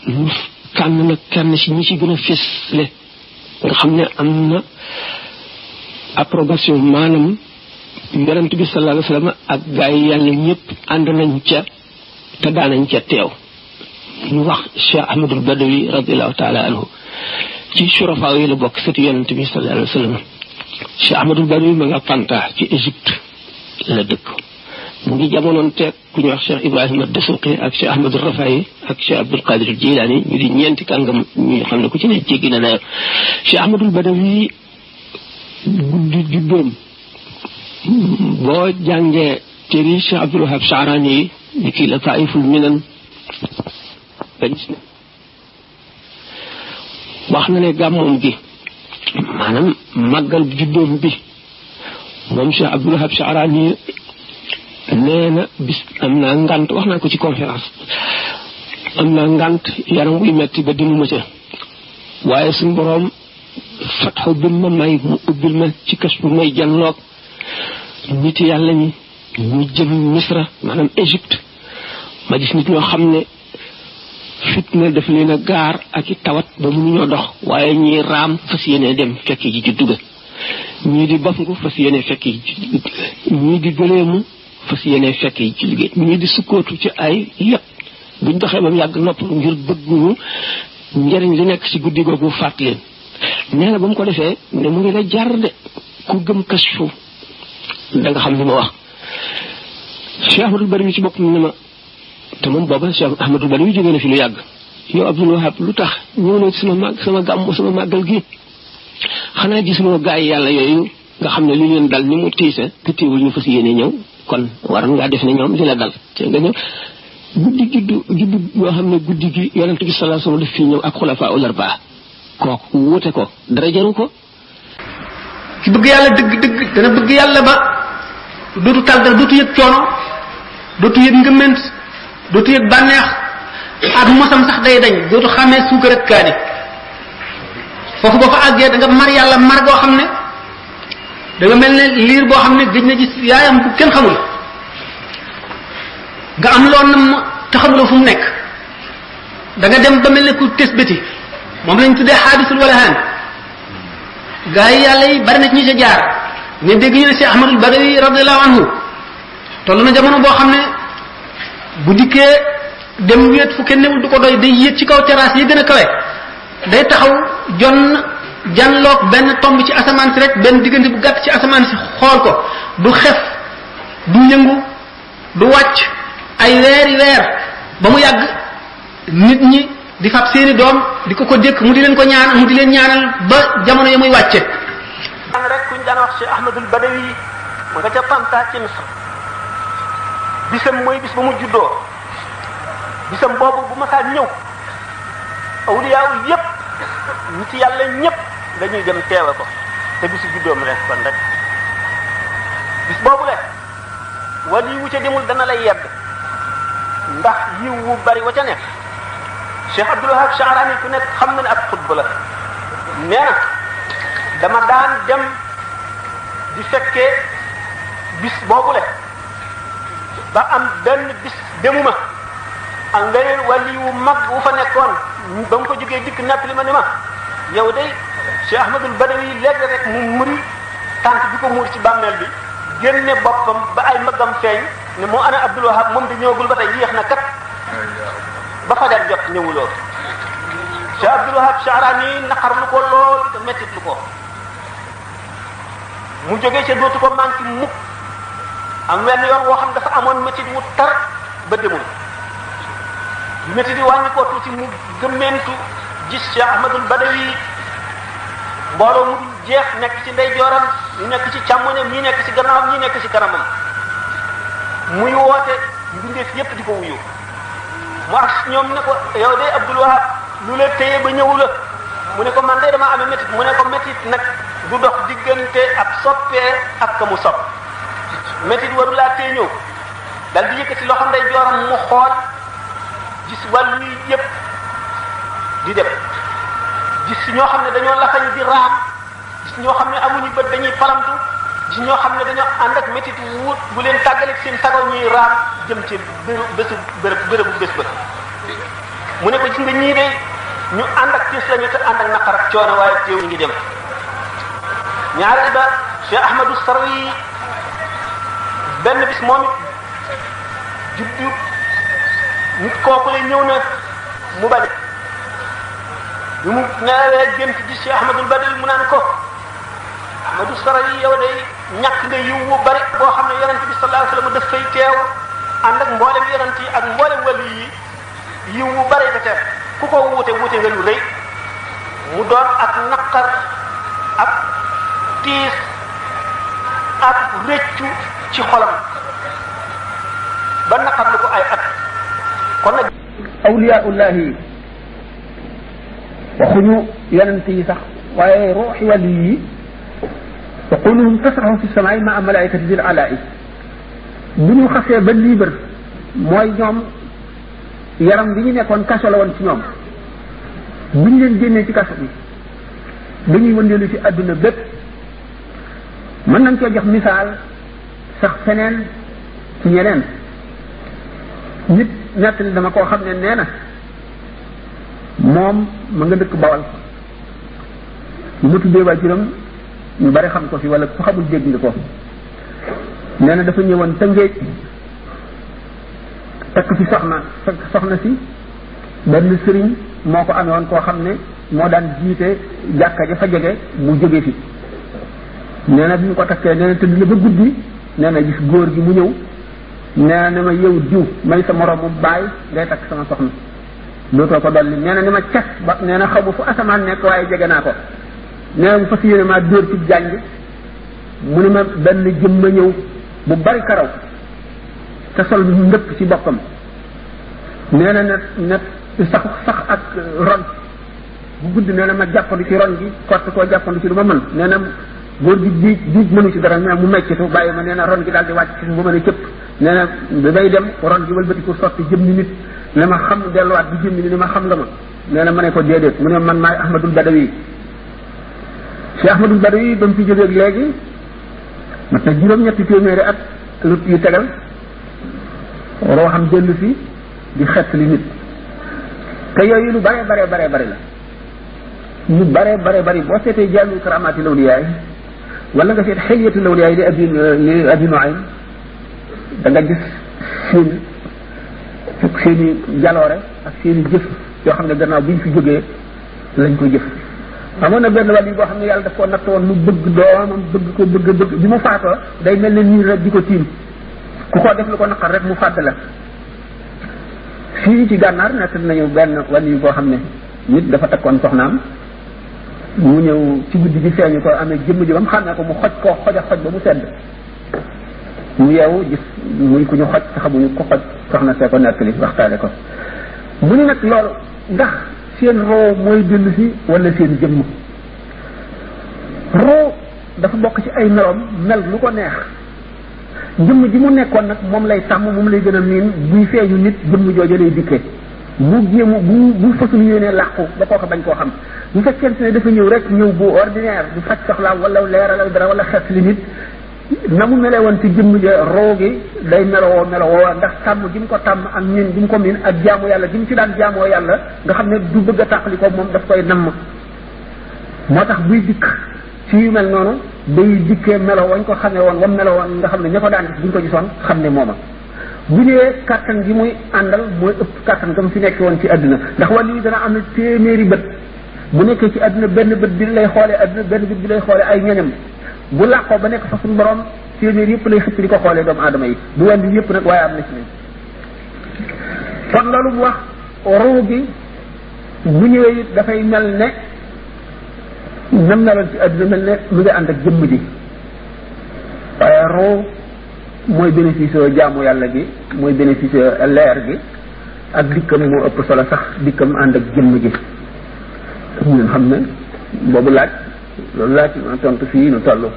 mu tànn nag kenn ci ñi ci gën a fésle nga xam ne am na approbation maanaam yonent bi sallallahu alayhi wasallam ak gaa yi yàlla ñëpp ànd nañ ca te daanañ ca teew ñu wax Cheikh Ahmadul Badawi radiallahu taala anhu ci surafaa yi la bokk sëtu yonent bi sallallahu alayhi wasallam Cheikh Ahmadul Badawi ma nga Fanta ci Égypte la dëkk mu ngi jamonoon teeg ku ñuy wax Cheikh Ibrahima Dasuqi ak Cheikh Ahmadul Rafayi ak Cheikh Abdul Qadir Jilani ñu di ñeenti kàngam ñu xam ne ku ci ne jéggi na nayo Cheikh Ahmadul Badawi guddi juddoom boo jàngee téere Cheikh Abdul Wahab Sha'rani yi ni kii la Taiful Minan gis ne wax na ne gàmmoom gi maanaam màggal juddoom bi moom Cheikh Abdul Wahab Sha'rani nee na bis am naa ngant wax naa ko ci conférence am naa ngant yaram wuy metti ba dimuma ca waaye suñu boroom fatxu bi ma may mu ubbil ma ci kas bu may janloog nit yàlla ñi ñu jëm Misra maanaam Égypte ma gis nit ñoo xam ne fitna daf leen a gaar ak i tawat ba mënuñoo dox waaye ñii raam fas yéene dem fekk ji juddu ga ñii di bafngu fas yéene fekk ji ñii di gëleemu fas yéene fekk yi ci liggéey ñii di sukkootu ci ay yëpp buñ doxee ba mu yàgg noppalu ngir bëgguñu njëriñ li nekk ci guddi googu fàtt leen nee na ba mu ko defee ne mu ngi la jar de ku gëm kashfu da nga xam li ma wax Cheikh Ahmadul Badawi ci bopp ne ma te moom booba Cheikh Ahmadul Badawi jógee na fi lu yàgg yow Abdul Wahab lu tax ñëw na sama gàmm sama màggal gi xanaa gisuloo gaa yi yàlla yooyu nga xam ne li leen dal ni mu tiise te teewul ñu fas yéene ñëw kon waroon ngaa def ne ñoom di la dal te nga ñëw guddi juddu yoo xam ne guddi gi yonent bi sallallahu alayhi wasallam daf fi ñëw ak xulafaa ul arbaa kooku wuute ko dara jaru ko ci bëgg yàlla dëgg dana bëgg yàlla ba dootu tal dara dootu yëg coono dootu yëg ngëment dootu yëg bànneex ak mosam sax day dañ dootu xamee suukar ak kaani foofu boo fa àggee da nga mar yàlla mar goo xam ne da nga mel ne liir boo xam ne gëj na gis yaayam bu kenn xamul nga am loo nam te xamuloo fu mu nekk da nga dem ba mel ne ku tes bëti moom lañ tuddee xaadisul walahaan gaa yi yàlla yi bari na ci ñi ca jaar ne dégg ñu ne Cheikh Ahmadul Badawi radiyallahu anhu toll na jamono boo xam ne bu dikkee dem wéet fu kenn newul du ko doy day yéeg ci kaw terrasse yi gën a kawe day taxaw janloog benn tomb ci asamaan si rek benn diggante bu gàtt ci asamaan si xool ko du xef du yëngu du wàcc ay weeri weer ba mu yàgg nit ñi di fab seeni doom di ko dékk mu di leen ko ñaan mu di leen ñaanal ba jamono ya muy wàcce rek kuñ daan wax Cheikh Ahmadul Badawi ma nga ca Fanta ci Misr bisam mooy bis ba mu juddoo bisam boobu bu ma saa ñëw awliyaaw yépp nit yàlla ñépp dañuy dem teewe ko te bisu juddoom rek kon rek bis boobu le wala yi wu ca demul dana lay yedd ndax yiw wu bari wa ca nekk Cheikh Abdul Wahab Sha'rani ku nekk xam na ne ab xutba la nee na dama daan dem di fekkee bis boobu le ba am benn bis demuma ak ngëneel wali wu mag wu fa nekkoon ba mu ko jógee dikk napp li ma ni ma yow day Cheikh Ahmadul Badawi léegi rek mu muri tànk bi ko muur ci bàmmeel bi génne boppam ba ay mbagam feeñ ne moo ana Abdul Wahab moom di ñëwagul ba tey yéex na kat ba fajar jot ñëwuloo Cheikh Abdul Wahab Sha'rani naqarlu ko lool te mettit lu ko mu jógee ca dootu ko manqué mukk am wenn yoon woo xam dafa amoon mettit wu tar ba demul mettit yi wàññi ko tuuti mu gëmmentu gis Cheikh Ahmadul Badawi mbooloo mu dul jeex nekk ci ndeyjooram ñu nekk ci càmmoñam ñi nekk ci gannaawam ñi nekk ci kanamam muy woote mbindeef yépp di ko wuyu mu ak ñoom ne ko yow de Abdul Wahab lu la téye ba ñëwu la mu ne ko man de dama amee métit mu ne ko métit nag du dox diggante ab soppee ak ka mu sopp métit waru laa téye ñëw dal di yëkkati loxo ndeyjooram mu xool gis wàllu yi yépp di dem gis ñoo xam ne dañoo lafañ di raam gis ñoo xam ne amuñu bët dañuy palamtu gis ñoo xam ne dañoo ànd ak métit wut bu leen tàggaleeg seen sago ñuy raam jëm ci bërëbu bés ba mu ne ko gis nga ñii de ñu ànd ak tiis lañu te ànd ak naqar ak coono waaye teew ñu ngi dem. ñaareel ba Cheikh Ahmadou Sarwi benn bis moom it juddu nit kooku la ñëw na mu bañ bi mu ñaaree gént ci Cheikh Ahmadul Badawi mu naan ko Ahmadou Sarwi yow day ñàkk nga yiw wu bari boo xam ne yonent bi sallallahu alayhi wasallam daf fay teew ànd ak mboolem yonent yi ak mboolem wàllu yi yiw wu bari nga teew ku ko wuute nga lu rëy mu doon ak naqar ak tiis ak rëccu ci xolam ba naqar lu ko ay at kon nag awliyaullahi waxuñu yonent yi sax waaye ruuxi wàllu yi yaquluhum tasraxu fi samaai maa malaikati dil alaa'i bu ñu xasee ba libre mooy ñoom yaram bi ñu nekkoon kaso la woon ci ñoom bu ñu leen génnee ci kaso bi dañuy wëndeelu ci àdduna bépp mën nañ coo jox misaal sax feneen ci ñeneen nit nettali dama koo xam ne nee na moom ma nga dëkk Bawal bu ma tuddee waajuram ñu bari xam ko fi wala ku xamul dégg nga ko nee na dafa ñëwoon Tëngéej takk fi soxna si benn sëriñ moo ko amee woon koo xam ne moo daan jiite jàkka ja fa jege mu jóge fi nee na bi ñu ko takkee nee na tëdd na ba guddi nee na gis góor gi mu ñëw nee na ne ma yow diw may sa moroomu baay ngay takk sama soxna dootoo ko dolli nee na ni ma cas ba nee na xaw ma fu asamaan nekk waaye jege naa ko nee na mu fas yéene maa dóor ci jànj mu ne ma benn jëm ma ñëw bu bari karaw te sol ndëpp ci boppam nee na net sax ak ron bu gudd nee na ma jàppandu ci ron gi kott koo jàppandu ci lu ma mën nee na góor gi diij mënu ci dara mais mu meccitu bàyyi ma nee na ron gi daal di wàcc ci bu mën a cëpp nee na bi bay dem ron gi wëlbatiku sotti jëm ni nit ne ma xam delluwaat bi jëm ni ma xam nga ma nee na ma ne ko déedéet mu ne man maay Ahmadul Badawi Cheikh Ahmadul Badawi ba mu fi jógeeg léegi mat na juróom-ñetti téeméeri at yu tegal roo xam dellu si di xett li nit te yooyu lu bare la lu bare boo seetee jàllu karamaati lawliyaay wala nga seet xëyatu lawliyaay li abi Nuaym da nga gis seeni jaloore ak seeni jëf yoo xam ne gannaaw bi ñu fi jógee lañ ko jëf amoon na benn wàll yi boo xam ne yàlla daf koo natt woon mu bëgg doomam bëgg bi mu faatoo day mel ne nii rek di ko tiim ku ko def lu ko naqar rek mu fàdd la fii ci gànnaar nekk nañu benn wàll yi boo xam ne nit dafa takkoon soxnaam mu ñëw ci guddi gi feeñu ko amee jëmm ji ba mu xam ne ko mu xoj ba mu sedd mu yeewu gis muy ku ñu xoj te xamuñu ko xoj soxna see ko nettali waxtaane ko mu ni nag loolu ndax seen roo mooy dellu si wala seen jëmm roo dafa bokk ci ay meloom mel lu ko neex jëmm ji mu nekkoon nag moom lay tàmm moom lay gën a miin buy feeñu nit jëmm jooju lay dikkee bu jéemu bu fasul yéenee làqu ba kooka bañ koo xam bu fekkente ne dafa ñëw rek ñëw bu ordinaire du faj soxlaam wala leeralal dara wala xet li nit na mu mele woon ci jëmm ja roo gi day melowoo ndax tàmm gi mu ko tàmm ak miin gi mu ko miin ak jaamu yàlla gi mu ci daan jaamoo yàlla nga xam ne du bëgg a tàqali ko moom daf koy namm moo tax buy dikk ci yu mel noonu day dikkee melo wañ ko xamee woon wam melo woon nga xam ne ña ko daan gis buñ ko gisoon xam ne mooma bu ñëwee kàttan gi muy àndal mooy ëpp kàttan ga mu fi nekk woon ci àdduna ndax wàllu yi dana am na téeméeri bët bu nekkee ci àdduna benn bët bi lay xoolee àdduna benn bët bi lay xoolee ay ñoñam bu làqoo ba nekk fa suñu borom téeméer yëpp lay xëcc di ko xoolee doomu aadama yi du wàllu yëpp nag waaye am na ci ne kon loolu mu wax ruu gi bu ñëwee it dafay mel ne nam meloon ci àdduna mel ne mu ngi ànd ak jëmm ji waaye ruu mooy bénéfice jaamu yàlla gi mooy bénéfice leer gi ak dikkam moo ëpp solo sax dikkam ànd ak jëmm ji ñun xam ne boobu laaj loolu laaj ma tontu fii nu toll